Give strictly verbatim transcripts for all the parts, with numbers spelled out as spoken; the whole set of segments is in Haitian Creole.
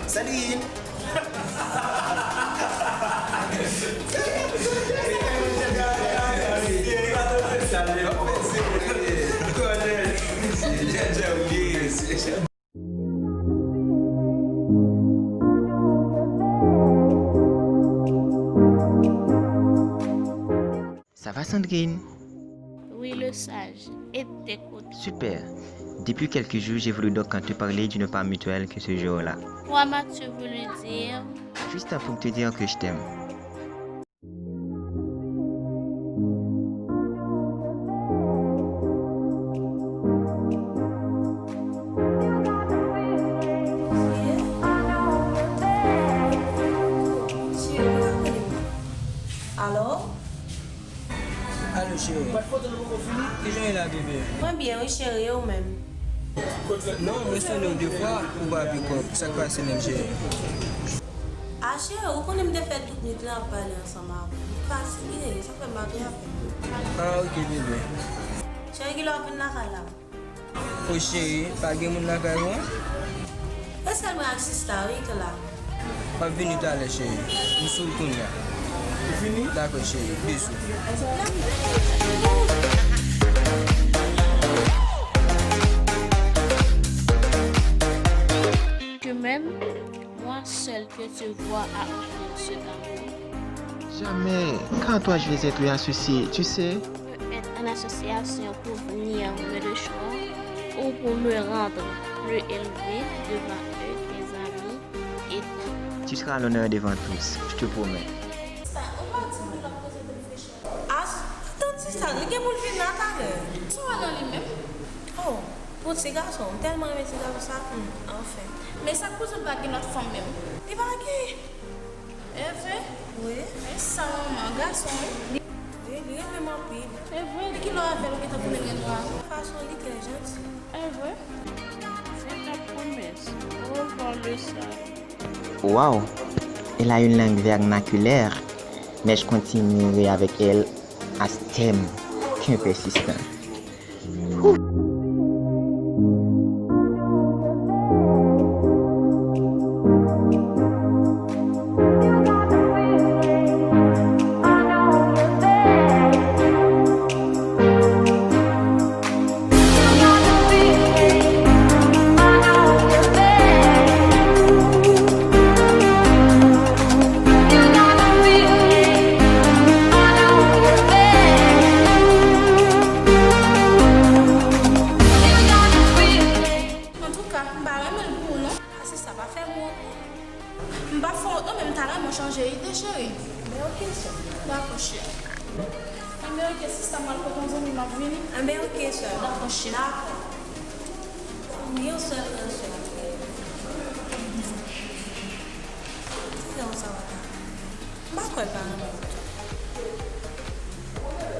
Sandrine! Ça va, Sandrine? Oui, le sage. Et t'écoute. Super. Depuis quelques jours, j'ai voulu donc te parler d'une part mutuelle que ce jour-là. Quoi m'as-tu voulu dire? Juste pour te dire que je t'aime. Alo? Alo, cheri. Kijan w ye la, bebe? Mwen byen, wi, cheri, e ou menm? Non, mwen sonde w de fwa, ou pa pikòp. Sa k pase menm, cheri? A, cheri, ou konnen m te fè tout nwit lan ap pale ansanm avè w. M fatige, sa fè m pa twò avè w. A, oke, bebe. Cheri, kilè w ap vin lakay la? O cheri, pa gen moun lakay ou an? E sèl mwen ak sista, wi, ki la. M ap vini talè, cheri. M sou l kounye a. Ou fini? Dakò, cheri. Bizou. Que même moi seul que tu vois à offrir cet amour. Jamais. Quand toi je vais être associé, tu sais. Peut être en association pour venir me déchoir ou pour me rendre plus élevé devant eux, tes amis et tout. Tu seras à l'honneur devant tous, je te promets. Sa, ou pa di moun nan koze de fresh. A, tann sista, li gen pou l vin la talè. Sa w wè nan li menm? Oh, pou ti gason, m tèlman renmen ti gason sa, hmm, anfen. Men sa k koze l pa gen lòt fanm menm? Li pa gen. E vre? Wi. E sa manman, gason wi. Li, wi, li renmen m anpil. E vre, li kilè w avè l, ou gentan konnen l gen dwa. Fason li trè janti. E vre? Se ta promès. Au revoir, le sage. Waouh! Elle a une langue vernaculaire, mais je continuerai avec elle à ce thème qu'un persistant. Antouka, m pa renmen l pou ou non. A, sista, pa fè m wont non. M p ap fè w wont non, men m ta renmen w chanje ide, cheri. Enben, oke, sè. Dakò, cheri. Enben, oke, sista, m al kote yon zanmi m, m ap vini. Enben, oke, sè. Dakò, cheri. Dakò. Yon sèl, yon sèl. Ti jan sa va ta. M pa kwè l pa renmen m.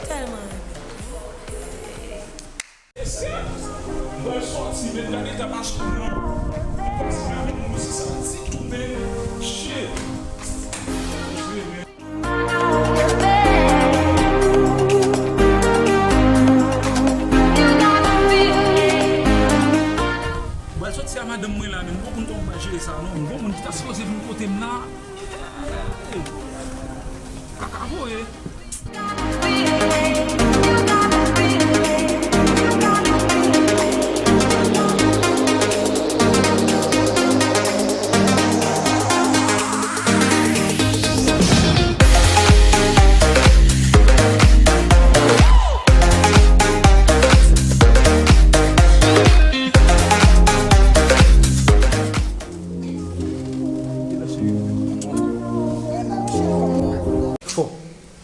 Tèlman renmen m. Mesye, mwen sòti, men gade ta machin nan. Paske moun si sa ti tounen. Shit. Mwen sòti a madanm mwen la, men m poko konn kòman m pral jere sa non. M gon moun ki ta sipoze vin kote m la. Hey! Kaka voye.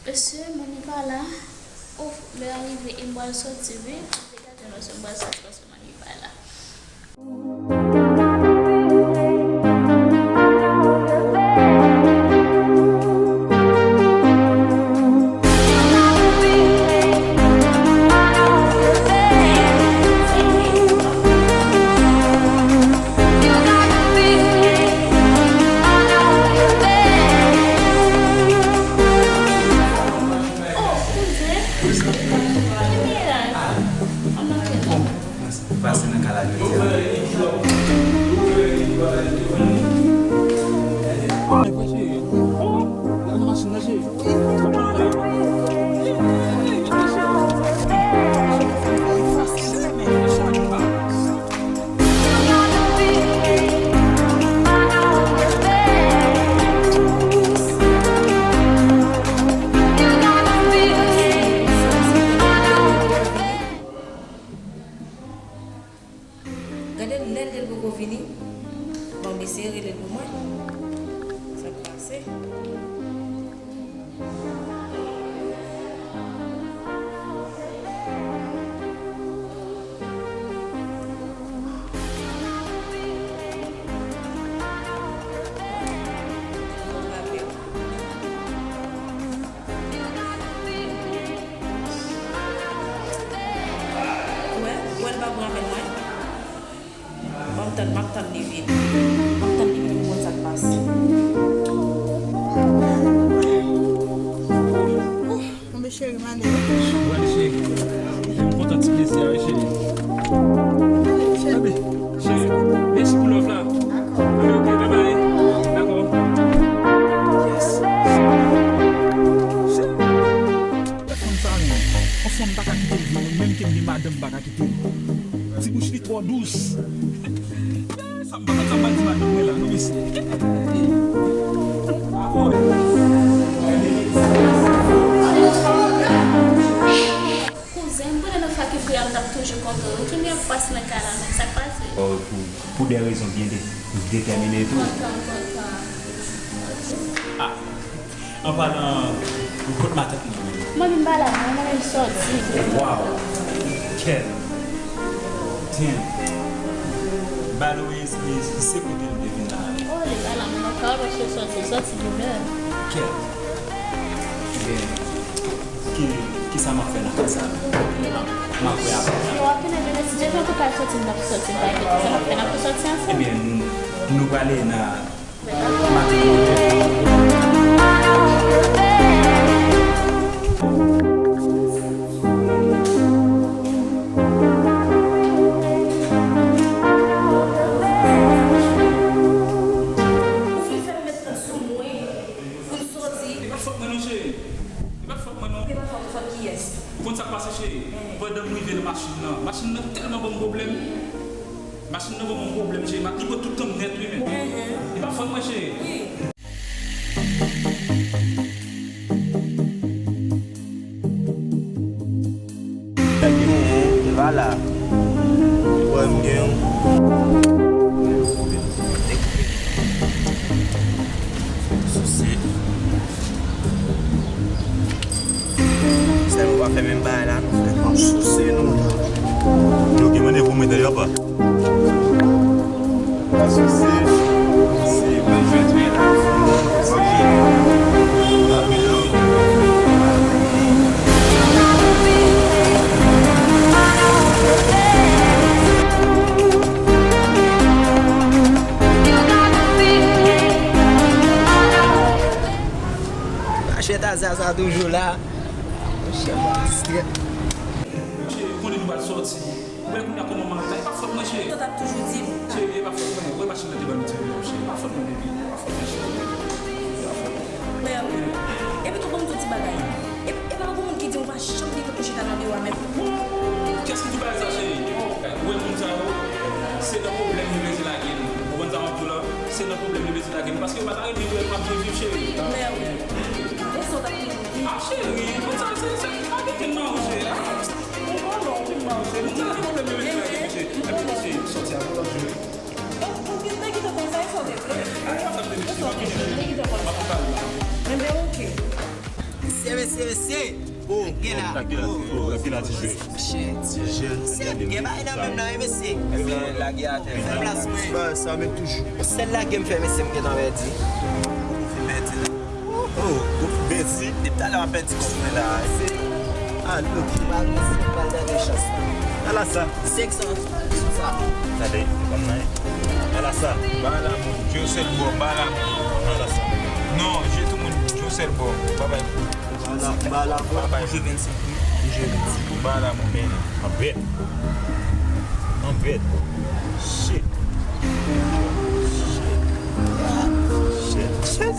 Mesye, manmi pa la. Ouf, lè a rive e m pral sòti wi. Degaje nou, m pral sòti paske manmi pa la. Oh, kouzen. Kouzen. Ann antre non. Rele l pou mwen. Sa k pase? Wè, wè l pa bon avè mwen. Ban m tann, m ap tann li vin. M ap tann li vin pou m konn sa k pase. Ooh, tonbe cheri, m ale. Ou ale cheri. M kontan ti plezi a wi cheri. M ale, cheri. Cheri, mèsi pou love la. Dakò. Ok, ok, bye bye. Dakò. Yes. Cheri. Fanm sa menm. Yon fanm pa ka kite l vini, menm ke m gen madanm pa ka kite l. Ti bouch li twò dous. Sa m pa konn sa m pral di madanm mwen la, non mesye. Kouzen, m konnen nan fakilte a m t ap toujou kontan. Ou kounye a pase nan kay la menm, sa k pase? Oh, pou, pou de rezon byen de, detèmine tou. Kontan, kontan. Ah, an palan, kot matant mwen? Mwen menm pa la, non, mwen menm sòti. Wow! Kèt! Damn! By the way, se, se kote l te vin la. Oh, li pa la, mwen pa ka, paske sòti, sòti demen. Kèt! Ebyen, ki, kisa m ap fè nan kay sa? M ap wè apre. Yo, ap vin nan jene, si Dye vle, an tou ka, sòti, n ap sòti, n pa gen kisa n ap fè, n ap sòti ansanm. Ebyen, nou, nou prale nan Pou n sòti. E pa fòt mwen non, cheri. E pa fòt mwen non. E pa fòt, fòt kiyès? Ou konn sa k pase, cheri? Pandan m rive nan machin nan, machin nan tèlman ban m pwoblèm. Machin nan ban m yon pwoblèm, cheri. Li pran tout tan m nèt, wi, men. E pa fòt mwen, cheri. Wi. Sa gen, e pa la. Wè, m gen yon. Sousi. Sèl nou pa fè menm bagay la, nou fè. An souse nou la. Nou gen mande pou mwen dèyè pa. An souse. Se mwen jwe jwe la. Ok. Anpil love. Achèt a Zaza toujou la. Monchè, m ap distrè. Monchè, konnen nou pral sòti. Ou wè kounye a kòman m an reta. E pa fòt mwen, cheri. Ou t ap toujou di m. Cheri, e pa fòt mwen. Ou wè machin nan te ban m ti pwoblèm, cheri. E pa fòt mwen, baby. E pa fòt mwen. E pa fòt mwen, cheri. Epi tou, ban m di w ti bagay. E, e pa gon moun ki di w pa janm gen tan pou chita nan biwo a menm. Kiyès ki di w bagay sa, cheri? Ou wè moun sa yo, se nan pwoblèm yo bezwen lage nou. Ou konprann sa m ap di w la? Se nan pwoblèm yo bezwen lage nou. Paske yo pa ta renmen wè m ap byen viv, cheri. Mèwi. E sa w t ap toujou di? Ah, cheri, moun sa yo, se, se, pa gen kenn nan ou, cheri. Ah, ou pa nan ou, kenn nan ou, cheri. Moun sa yo, se pwoblèm yo bezwen lage nou, cheri. Epi, cheri, sòti avè w lòt jou. Ou, ou gen tan ki te konn sa, e sa w te vle? E sa w te vle, e sa w te vle. Enben, oke. Mesye, mesye, mesye. Oh, gen la. Tranquila, oh, tranquila, ti jwe. Ti jèn. Sèl gen bagay nan menm nan, wi, mesye. Lage atè. Fè plas mwen. Sa, sa menm toujou. Sèl lage m fè, mesye, m gentan pèdi. Ou fin pèdi la. Oh, ou fin pèdi. Depi talè m ap pèdi kòb mwen la. Se, ah, look. M pa riske, m pral tande chans la. Ala sa. Senk san. Sou sa. Gade, se kòm nan. Ala sa. Ba la moun, Dieu seul bon, ba la moun. Ala sa. Non, je tout moun, Dieu seul bon. Bye bye. Ba la, ba la moun. Bye bye. Jwe vennsenk wi. Jwe vennsenk. Ba la moun, men. An bèt. An bèt. Shit. Shit. Shit. Shit.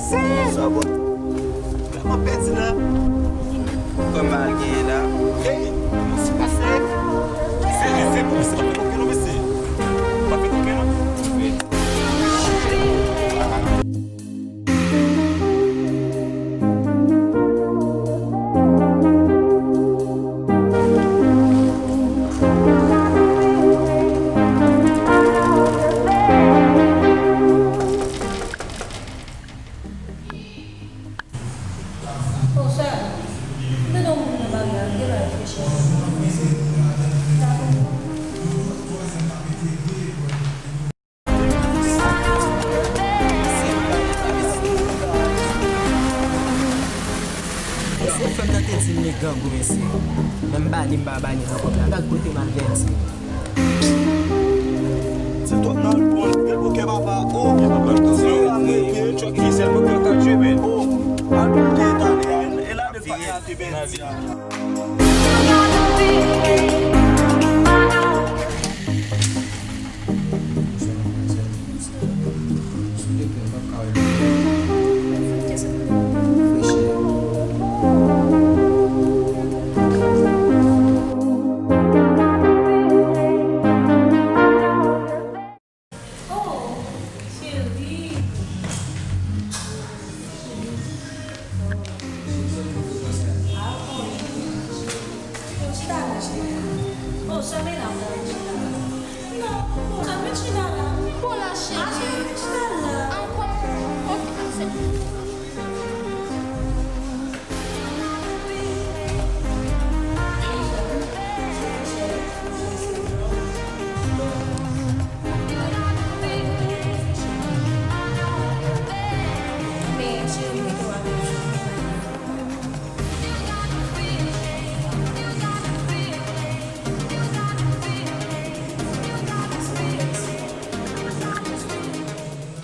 Sa bon. Kòman pèdi la? Kòman al genyen la? Hey, kòman se pase? Se, se, se pa fè koken non, mesye. Pa fè koken non. Grangou mesye. Menm bali m pa bali nan kòb la. Gad kote m avèti. Se twòp nan bon, gen bouke papa. Oh, papa, tansyon. Chòk ki sèl pou kontak je men. Oh, al pou te tande a. E la de pa te bèl di a. Oh, cheri. Ah, bon. Yo, chita la, cheri. Oh, sèl men la, chita la. Non, ou ka met chita la. Bon, la, cheri. Ah, cheri, chita la. Ankò. Ok, se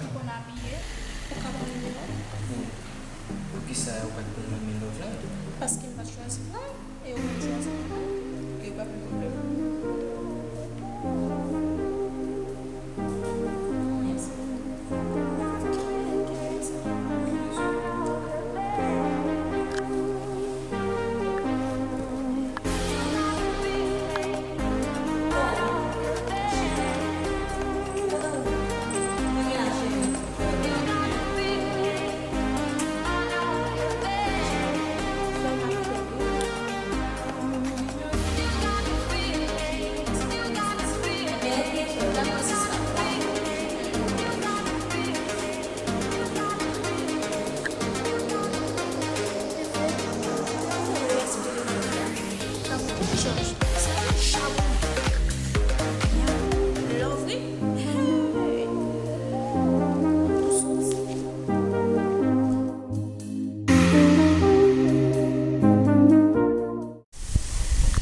Ou konn abiye, ou ka pran nimewo m. Poukisa ou pa t pran men love la? Paske m pa t chwazi w la, e ou menm chwazi m la, e pa gen pwoblèm. Mèsi.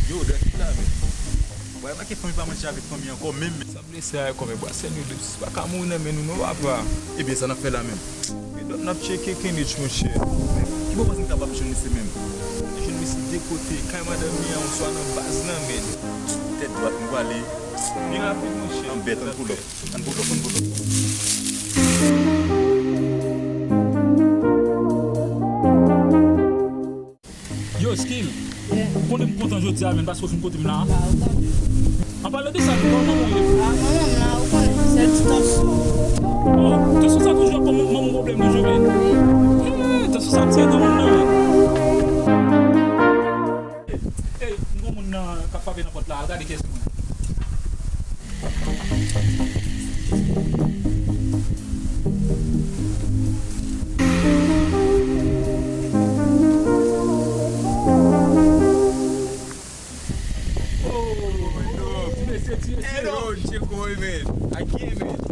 Yo, Dani la, men. Bwa, e pa ke fanmi pa manje avèk fanmi ankò, menm. Sa blese a, kòmè, bwa, sè nou de, pa ka mouri nan men nou, non, papa. Ebyen, sa n ap fè la menm? Medòm, n ap tcheke Kenich, monchè. Ki bò w panse n kapab jwenn misye menm? Jwenn misye de kote, kay madanm li an, oswa nan baz lan, men. Tèt dwat, nou prale. Byen rapid, monchè. Ann bèt, ann pull up. Ann pull up, ann pull up. Yo, Skill, ou konnen m kontan jodi a, menn, paske w fin kote m la. An palan de sa, kòman manman w ye? Ah, manman m la, ou konnen, sèl ti tansyon. Oh, tansyon sa toujou ap ban manman w pwoblèm toujou, menn. Eh, tansyon sa ap tiye granmoun nan, menn. Ey, m gon moun nan k ap frape nan pòt la, al gade kiyès li mwen. Oh, ti mesye, ti mesye. Hello, Chico, man. Again, man.